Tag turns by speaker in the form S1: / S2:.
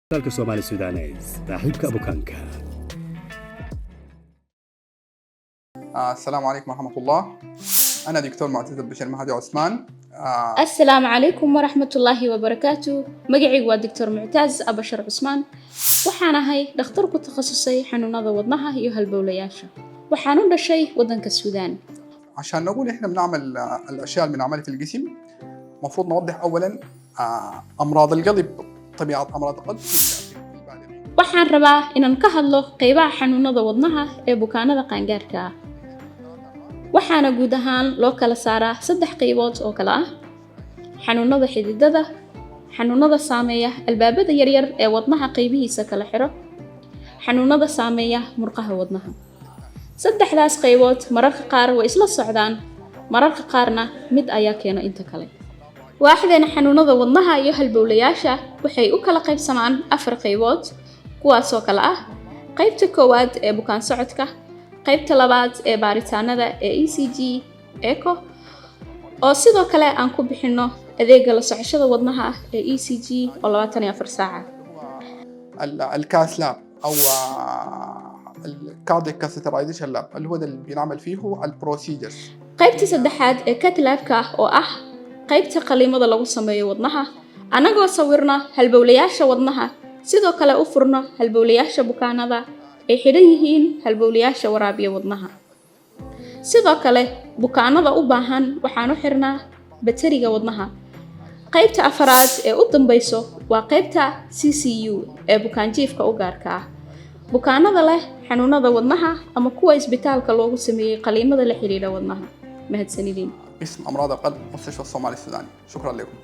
S1: Isbitaalka Soomaali Sudanes, saaxiibka bukaanka.
S2: السلام عليكم ورحمة الله. أنا دكتور معتز بشير مهدي عثمان.
S3: Asalaamu calaykum waraxmatullaahi wabarakaatu. Magacaygu waa Doctor Muctaaz Abashar Cusmaan. Waxaan ahay dhakhtar ku takhasusay xanuunada wadnaha iyo halbowlayaasha. Waxaan u dhashay waddanka Suudaan.
S2: عشان نقول احنا بنعمل الاشياء اللي بنعملها في الجسم، المفروض نوضح اولا امراض القلب، طبيعه امراض القلب في البالغين.
S3: Waxaan rabaa inaan ka hadlo qeybaha xanuunada wadnaha ee bukaanada qaangaarka ah. Waxaana guud ahaan loo kala saaraa saddex qaybood oo kala ah: xanuunada xididada, xanuunada saameeya albaabada yaryar ee wadnaha qaybihiisa kala xiro, xanuunada saameeya murqaha wadnaha. Saddexdaas qaybood mararka qaar way isla socdaan, mararka qaarna mid ayaa keena inta kale. Waaxdeena xanuunada wadnaha iyo halbowlayaasha waxay u kala qaybsamaan afar qaybood, kuwaasoo kala ah: qaybta koowaad ee bukaan socodka, qaybta labaad ee baaritaanada ee ECG, echo, oo sidoo kale aan ku bixinno adeega la socoshada wadnaha ee ECG oo 24 saaca.
S2: ال cath lab او ال cardiac catheterization lab، اللي هو ده اللي بنعمل فيه ال procedures.
S3: Qaybta saddexaad ee cath labka oo ah qaybta qaliimada lagu sameeyo wadnaha, annagoo sawirna halbowlayaasha wadnaha, sidoo kale u furno halbowlayaasha bukaanada ay xidhan yihiin, halbowlayaasha waraabiya wadnaha. Sidoo kale bukaanada u baahan waxaan u xirnaa bateriga wadnaha. Qaybta afaraad ee u dambayso waa qaybta CCU ee bukaanjiifka u gaarka ah, bukaanada leh xanuunada wadnaha ama kuwa isbitaalka loogu sameeyey qaliimada la xiriira wadnaha. Mahadsanidin.
S2: قسم امراض القلب، مستشفى الصومالي السوداني. شكرا لكم.